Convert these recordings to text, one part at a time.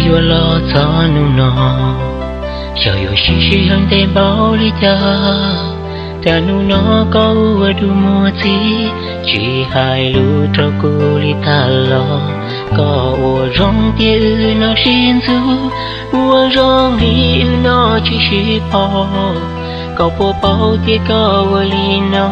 Yuav los txog hnub no, xyov yuav siv sij hawm ntev npaum li cas, cas hnub no koj ua dua muag txij, tsis hais lus rau kuv li tag los. Koj ua zoo tias wb no sib ntxub, ua zoo li wb no tsis sib paub. Koj puas paub tias koj ua li no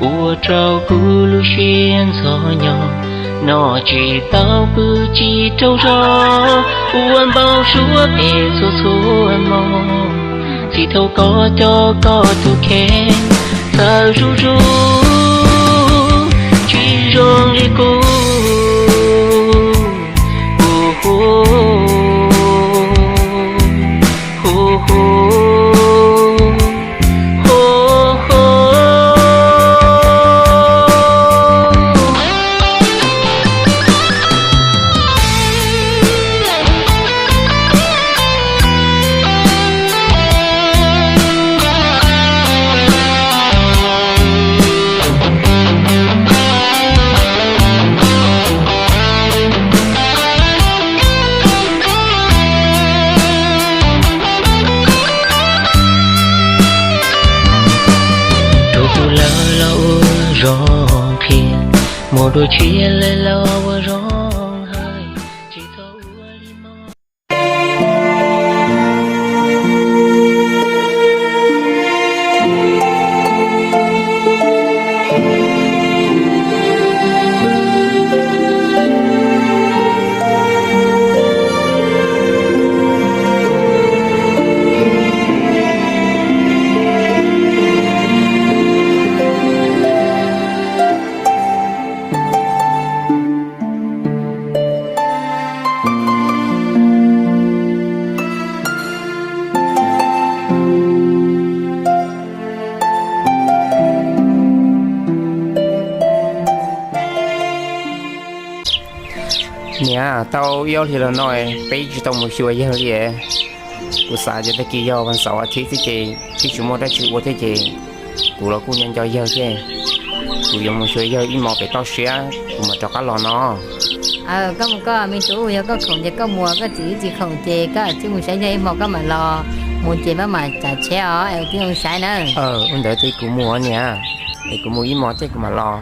ua rau kuv lub siab ntxhov nyo, no tsis tau pw tsis rau zog, ua npau suav phem txhua txhua hmo. Txij thaum koj coj koj tus kheej txawm zuj zus, tsis zoo li kuv. Hu hu, hu hu, hu hu. Rau kuv lawv los ua zoo qhia, muaj dua tshiab lawv los ua zoo hais, tsis txhob ua li mo. Niam, tau ib ob hlis los no peb tsis tau mus xyuas yawg li. Kuv xav tias tag kis yog vas xaum a thiv xwb ces twb tsis muaj dab tsi ua thiab ces kuv los kuj nco nco yawg thiab. Kuv yuav mus xyuas yawg ib hmos pem toj siab kuv mam rov qab los no. Koj mus koj, me tub, yog koj khoom ces koj mus, koj txiv tsis khoom ces koj cia mus saib yawg ib hmos koj mam los. Mus ces maj mam tsav tsheb os es twb zoo saib na. Ua ntawd ces kuv mus niam, es kuv mus ib hmos thiab kuv mam los.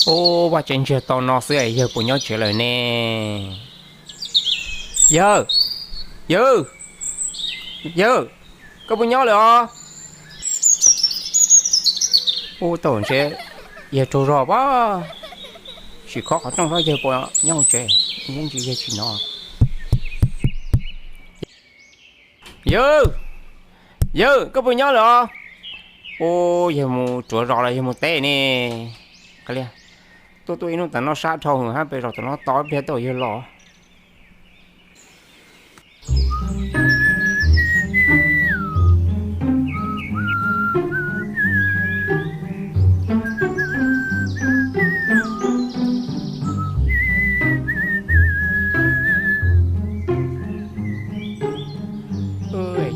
Ub, vaj tsev ntsiag to no xwb es yawg puas nyob tsev lawm ne? Yawg, yawg, yawg, koj puas nyob lawm os? Ub, tau ntshe yawg tsaug zog pab, sim khob qhov rooj saib yawg puas nyob hauv tsev, ib ntsis yawg tsis hnov. Yawg, yawg, koj puas nyob lawm os? Ub, yawg mus ruam zos los yawg mus teb ne? Tuaj tuaj ib hnub tas noj sab dhau hwv hab pes zos tom no tos ib pliag tau yawg los.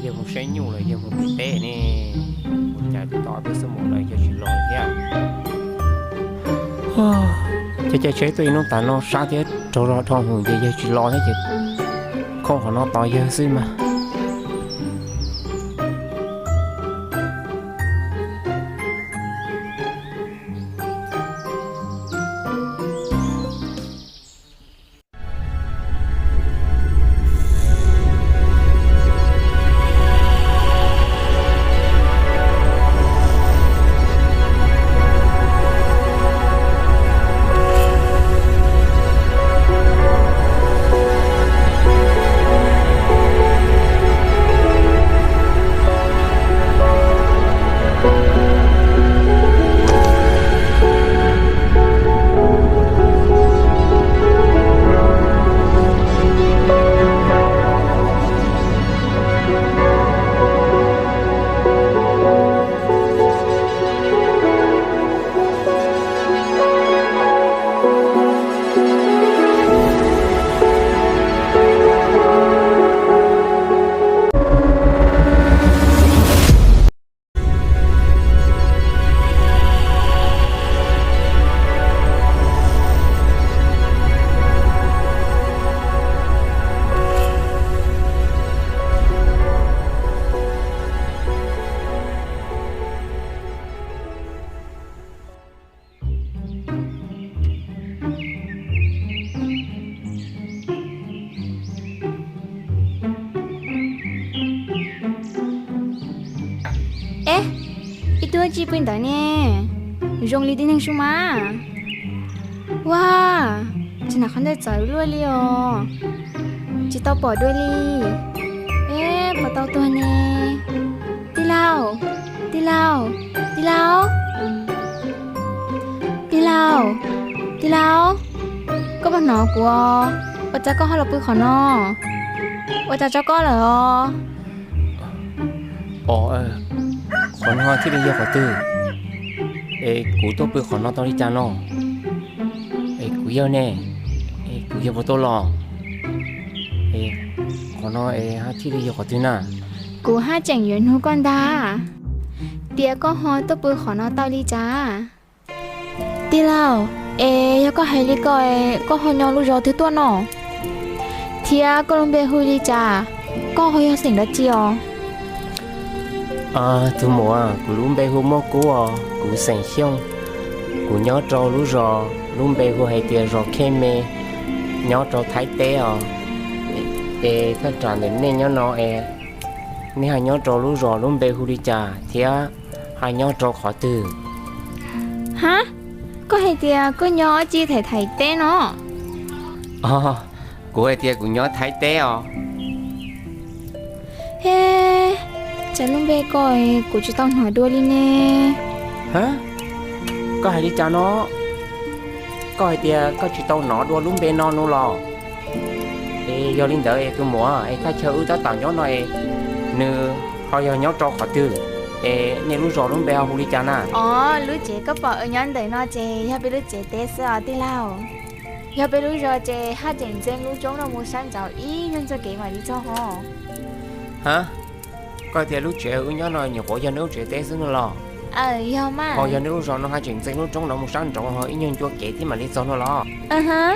Yawg mus saib nyuj los yawg mus pem teb ne? Ua cas tos peb xuab moos los yawg tsis los thiab? Ces caij tsheb tuaj ib hnub tas no sab thiab raug zog dhau hwv ces yawg tsis los thiab ces khoo qhov no tos yawg xwb mas. Tsis pw ntawd ne, zoo li tib neeg sub mas. Ua, tsis hnav qhov ntawd txawv luaj li os. Tsis tau pom dua li. Eb, puas tau tuag ne? Tij laug, tij laug, tij laug, tij laug, tij laug, koj puas hnov kuv os? Ua cas koj ho los pw qhov no? Ua cas tso koj lawm os? Os, qhov no thiaj li yog qhov twg? Es kuv tuaj pw qhov no tau li cas no? Es kuv yog ne, es kuv yog puas tau los? Es qhov no es thiaj li yog qhov twg na? Kuv haj tseem yuav nug koj ntag, tias koj ho tuaj pw qhov no tau li cas? Tij laug, es yog koj hais li ko, koj ho nyob lub zos twg tuaj no? Thiab koj lub npe hu li cas? Koj ho yog xeem dab tsi os? Tus muam, kuv lub npe hu Muaj Kub os, kuv xeem Xyooj. Kuv nyob rau lub zos, lub npe hu hais tias zos Khej Me, nyob rau Thaib teb os. Es thaj tsam ntawm nej nyob no es, nej ho nyob rau lub zos lub npe hu li cas thiab ho nyob rau qhov twg? Ha, koj hais tias koj nyob tsis Thaib, Thaib teb no? Kuv hais tias kuv nyob Thaib teb os. He, cas lub npe ko kuv tsis tau hnov dua li ne. Ha, koj hais li cas no? Koj hais tias koj tsis tau hnov dua lub npe no no los? Es yog li ntawd es tus muam, es thaj chaw wb tab tom nyob no es nws ho yog nyob rau qhov twg? Es nej lub zos lub npe ho hu li cas na? Os, lub tsev koj pom wb nyob ntawm no ces yog peb lub tsev teb xwb os tij laug. Yog peb lub zos ces haj tseem ntxeev lub roob no mus sab nraud ib nyuag ntxuag kev mam li txog ho. Ha, koj tias lub tsev wb nyob no nyuam qhuav yog nej lub tsev teb xwb no los? Ho yog nej lub zos no haj tseem ntxeev lub roob no mus sab nraud ho ib nyuag ncua kev thiab mam li txog no los?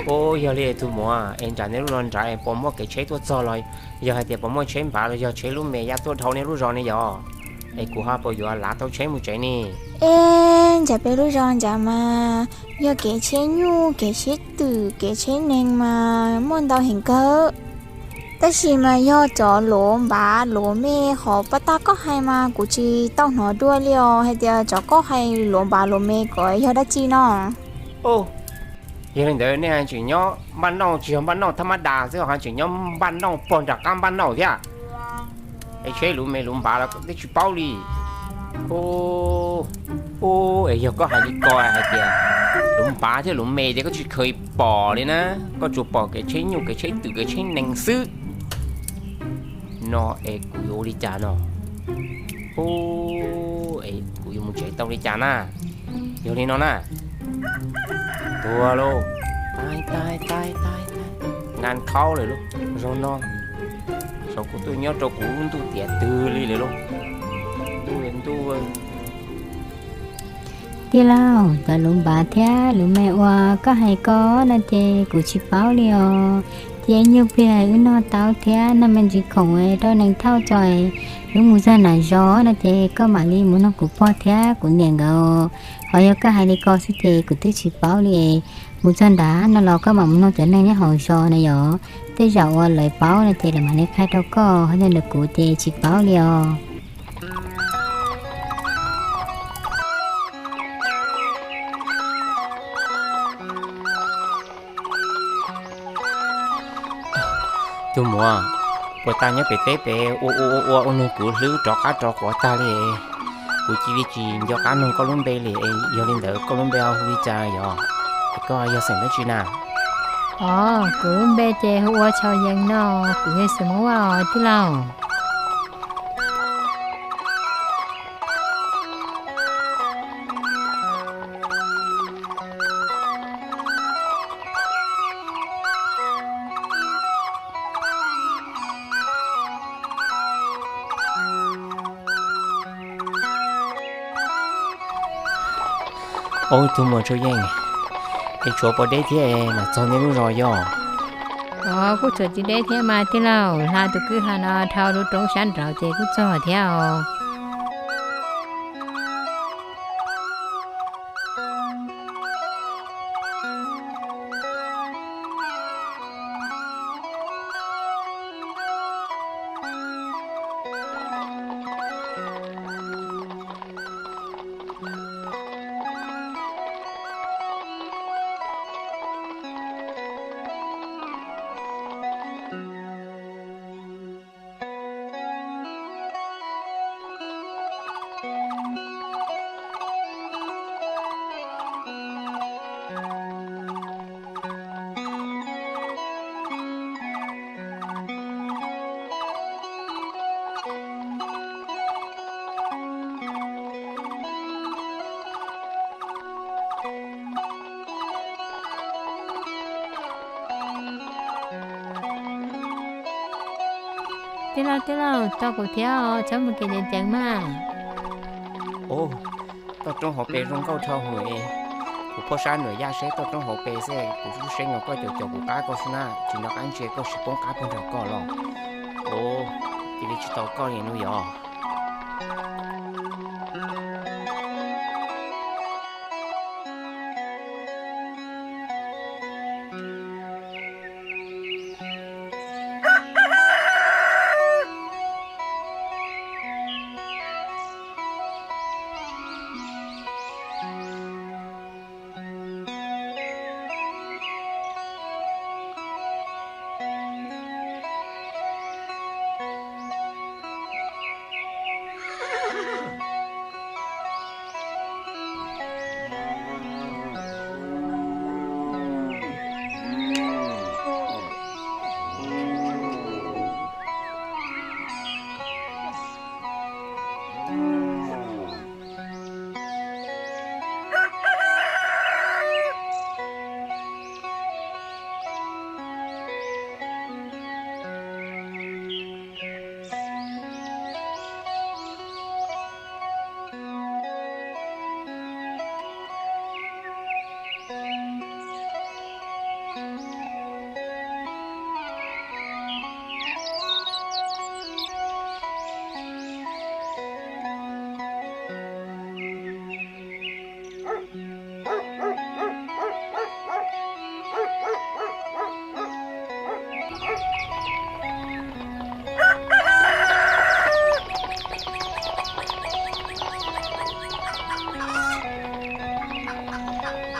Ua, yog li tus muam, es nram nej lub zos nrad es puas muaj kev tsheb tuaj txog los yog hais tias puas muaj tsheb npav los yog tsheb lub me ya tuaj dhau nej lub zos ne yog? Es kuv ho puas yuav lav tau tsheb mus tsev ne? Eb, nram peb lub zos nrad mas yog kev tsheb nyuj, kev tsheb twm, kev tsheb nees mas muaj ntau heev kawg. Tab sis mas yog cov luav npav luav me qhov pas tag koj hais mas kuv tsis tau hnov dua li os, hais tias cov koj hais luav npav luav me ko yog dab tsi no? Yog li ntawd nej ho tseem nyob npaj nauj, tsis yog npaj nauj thab mab das xwb, ho tseem nyob npaj nauj pog nram qab npaj nauj thiab. Es tsheb luav me luav npav los twb tsis paub li. Ua, es yog koj hais li ko hais tias luav npav thiab luav me ces koj tsis kheev pom li na, koj tsuas pom kev tsheb nyuj, kev tsheb twm, kev tsheb nees xwb. No es kuv yuav ua li cas no? Ua, es kuv yuav mus tsev tau li cas na? Yog li no na, tuag lauj, taig taig taig taig, nqa khaub lawm lauj, zaum no saum kuv tuaj nyob rau kuv lub ntuj tiav twg li lawm lauj. Ntuj, ntuj. Tij laug, cov luav npav thiab luav me uas koj hais ko no ces kuv tsis paub li os. Cia ib nyuag pliag wb noj taub thiab noj me ntsis khoom rau nees thauj tso, wb mus txog nram zos no ces koj mam li mus nug kuv pog thiab kuv niam nkawd. Ho yog koj hais li ko xwb ces kuv twb tsis paub li. Mus txog nrad no los koj mam mus nug cov neeg nyob hauv zos na yom. Tej zaum uas lawv paub no ces lawv mam li qhia rau koj, ho yog ntawm kuv ces tsis paub li os. Tus muam, puas tas nyob pem teb pem ua ua ua ua ua nug kuv hlwb rov qab rov quav tag li. Kuv cia li tsis nco qab nug koj lub npe li. Yog li ntawd koj lub npe hu li cas yom? Es koj yog xeem dab tsi na? Os, kuv lub npe ces hu ua Tshau Yees no, kuv yog xeem Hmoob Vaj os tij laug. Ua, tus muam Tshau Yees, es tshuav puas deb thiab mam txog nej lub zos yog? Os, kuj tshuav tsis deb thiab mas tij laug, hla tus kwj ha no dhau lub roob sab nraud ces kuj txog thiab os. Tij laug, tij laug, tos kuv thiab os, txhob mus kev ceev ceev mas. Ub, toj roob hauv pes zoo nkauj dhau hwv es, kuv phob sab nram yaj seb toj roob hauv pes xwb, kuv seb no koj caum caum kuv qab koj xwb na, tsis nco qab ntsia koj sim poob qab puag nrag koj los. Ub, cia li tsis tau koj li no yog.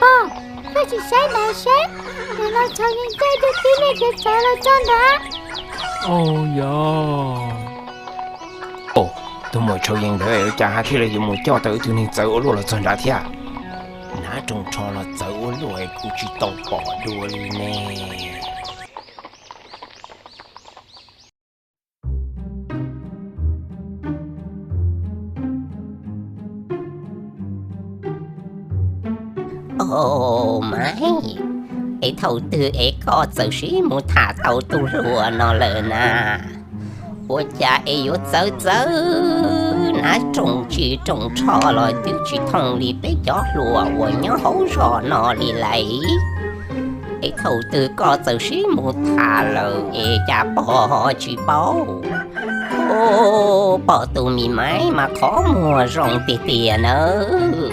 Pog, koj tsis saib ntawd seb, nim no tshau yeej caij tib neeg kev txawv los txog ntawd. Au yog. Tus muam tshau yeej ntawd ua cas thiaj li yuav mus coj tau ib tug neeg txawv ua luaj los txog nrad thiab? Nab rooj rho los txawv ua luaj kuv tsis tau pom dua li ne. Au mas, es thaum twg es koj txawm sib mus tham tau tus hluas no lawm na? Ua cas es yuav txawv txawv, nab rooj tsis rooj rho los twb tsis thooj li peb cov hluas uas nyob hauv zos no li lais. Es thaum twg koj txawm sib mus tham lawm es cas pog tsis paub? Au, pog tus me maiv mas qhov muag zoo tiag tiag nawb.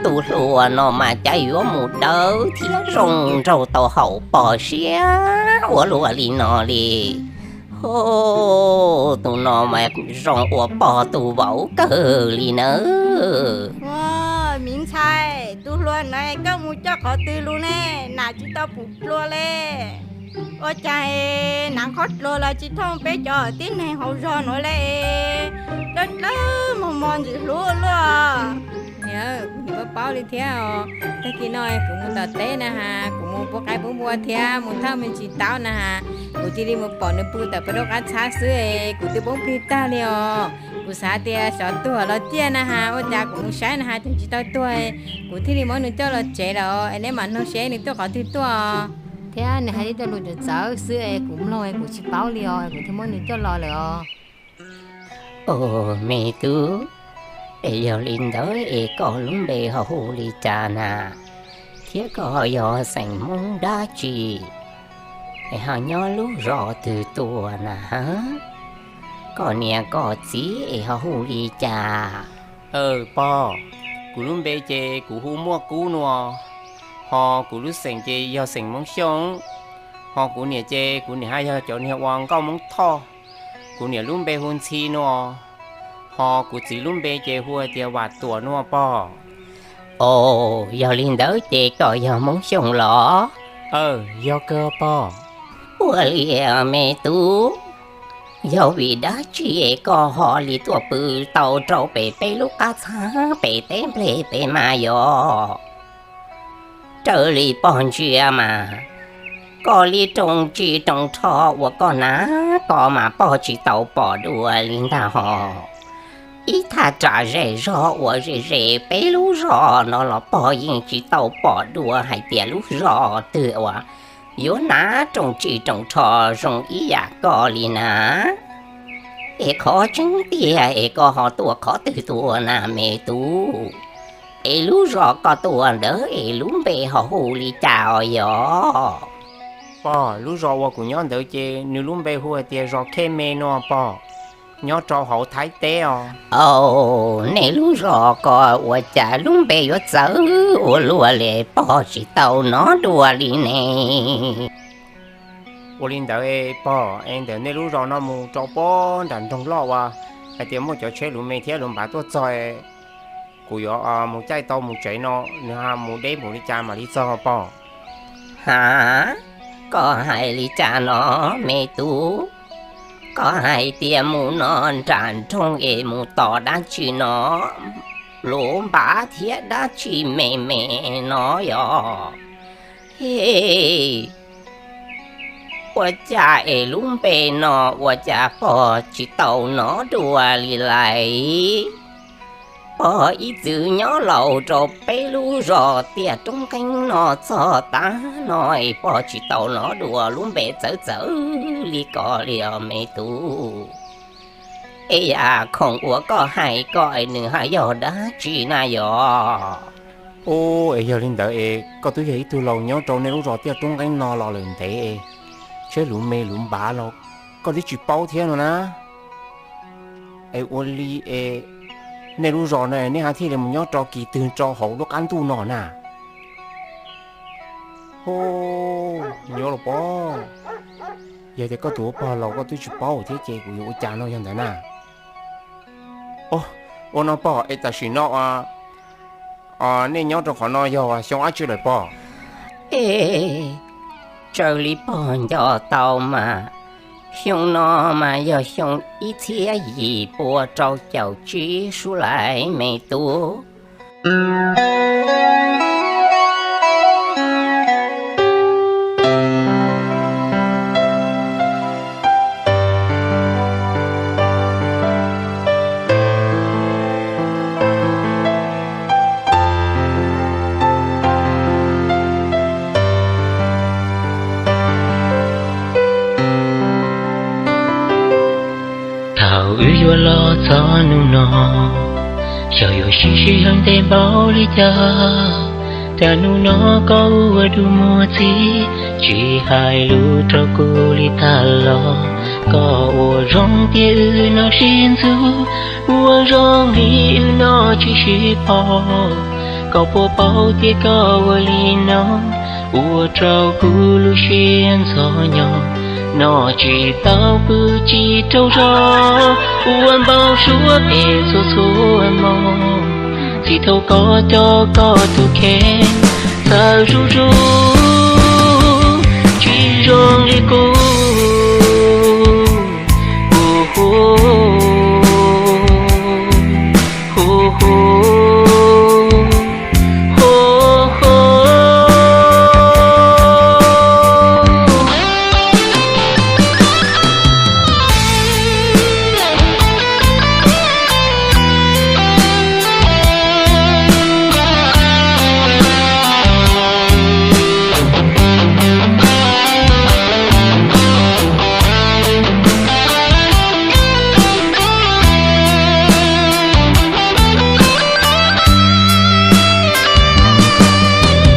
Tus hluas no mas cas yuav mus dawb thiab zoo nraug tau haum pog siab ua luaj li no li. Au, tus no mas zoo ua pog tus vauv kawg li nawb. Ua, me ntxhais, tus hluas no koj mus coj qhov twg los ne? Nas tsis tau pum dlua li. Ua cas nas qhov dlua los tsis thooj peb cov tib neeg hauv zos no li. Dawb dawb mos mos ntxim hlub luaj. Niam, kuv paub paub li thiab os. Tag kis no kuv mus tom teb na has, kuv mus pub qaib pub npua thiab mus thauj me ntsis taub na has, kuv cia li mus pom nws pw tom peb lub qab txhab xwb es kuv twb poob plig tag li os. Kuv xav tias xyov tuag los ciaj na has, ua cas kuv mus saib na has ces tsis tau tuag, kuv thiaj li muab nws coj los tsev lawm es neb mam nug seb nws tuaj qhov twg tuaj. Thiab nws hais li cov lus txawv txawv xwb es kuv mloog es kuv tsis paub li os, kuv thiaj muab nws coj los lawm os. Au, me tub, es yog li ntawd es koj lub npe ho hu li cas na? Thiab koj ho yog xeem Hmoob dab tsi? Es ho nyob lub zos twg tuaj na? Koj niam koj txiv es ho hu li cas? Aw pog, kuv lub npe ces kuv hu Muaj Kub no, ho kuv lub xeem ces yog xeem Hmoob Xyooj, ho kuv niam ces kuv niam haj yog cov niag ua nkauj Hmoob Thoj. Kuv niam lub npe hu Ntxhi no, ho kuv txiv lub npe ces hu hais tias Vam Tuam no pog. Au, yog li ntawd ces koj yog Hmoob Xyooj los? Aw, yog kawg pog. Ua li me tub, yog vim dab tsi koj ho li tuaj pw tau rau pem peb lub qab txhab pem teb nplej pem mas yog? Raws li pog ntsia mas, koj li rooj tsis rooj rho uas koj na, koj mas pog tsis tau pom dua li ntag hos. Ib thaj tsam zej zog uas ze ze peb lub zos no los pog yeej tsis tau pom dua hais tias lub zos twg uas yuav na rooj tsis rooj rho zoo ib yam koj li na. Es qhov tseeb tiag es koj ho tuaj qhov twg tuaj na me tub? Es lub zos koj tuaj ntawd es lub npe ho hu li cas os yog? Pog, lub zos uas kuv nyob ntawd ces nws lub npe hu hais tias zos Khej Me no pog, nyob rau hauv Thaib teb os. Au, nej lub zos ko ua cas lub npe yuav txawv ua luaj li pog, tsis tau hnov dua li ne. Ua li ntawd pog, es ntawm nej lub zos no mus rau pob nram nroog loj uas hais tias muaj cov tsheb luv me thiab luv npav tuaj txog, kuv yuav mus caij tau mus tsev no, nws ho mus deb mus li cas mam li txog pog. Ha, koj hais li cas no me tub? Koj hais tias mus no nram nroog es mus tos dab tsi no? Luv npav thiab dab tsi me me no yog? He, ua cas es lub npe no ua cas pog tsis tau hnov dua li lais? Pog ib txwm nyob laus rau peb lub zos tiaj roob nqeeb no txog tav no es pog tsis tau hnov dua lub npe txawv txawv li ko li os me tub. Es yam khoom uas koj hais ko es nws ho yog dab tsi na yog? Ub, es yog li ntawd es koj twb yog ib tug laus nyob rau nej lub zos tiaj roob nqeeb no los lawm ntev es tsheb luv me luv npav los koj twb tsis paub thiab no na. Es ua li es nej lub zos no nej ho thiaj li mus nyob rau kis twg rau hauv lub qab ntuj no na? Hu, nyob los pog, yog tias koj tus ua pog laus koj twb tsis paub thiab ces kuv yuav ua cas no yog ntawd na? Ua no pog, es tam sim no nej nyob rau qhov no yog xyoo dab tsi lawm pog? Es, raws li pog nco tau mas xyoo no mas yog xyoo ib txhiab yim pua rau caum tsib sub lais me tub. Thaum wb yuav los txog hnub no, xyov yuav siv sij hawm ntev npaum li cas, cas hnub no koj ua dua muag txij, tsis hais lus rau kuv li tag los. Koj ua zoo tias wb no sib ntxub, ua zoo li wb no tsis sib paub, koj puas paub tias koj ua li no ua rau kuv lub siab ntxhov nyo, no tsis tau pw tsis rau zog, ua npau suav phem txhua txhua hmo, txij thaum koj coj koj tus kheej txawm zuj zus, tsis zoo li kuv. Hu hu, hu hu, hu hu.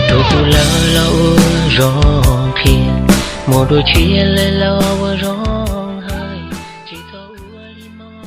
Rau kuv lawv los ua zoo qhia, muaj dua tshiab lawv los ua zoo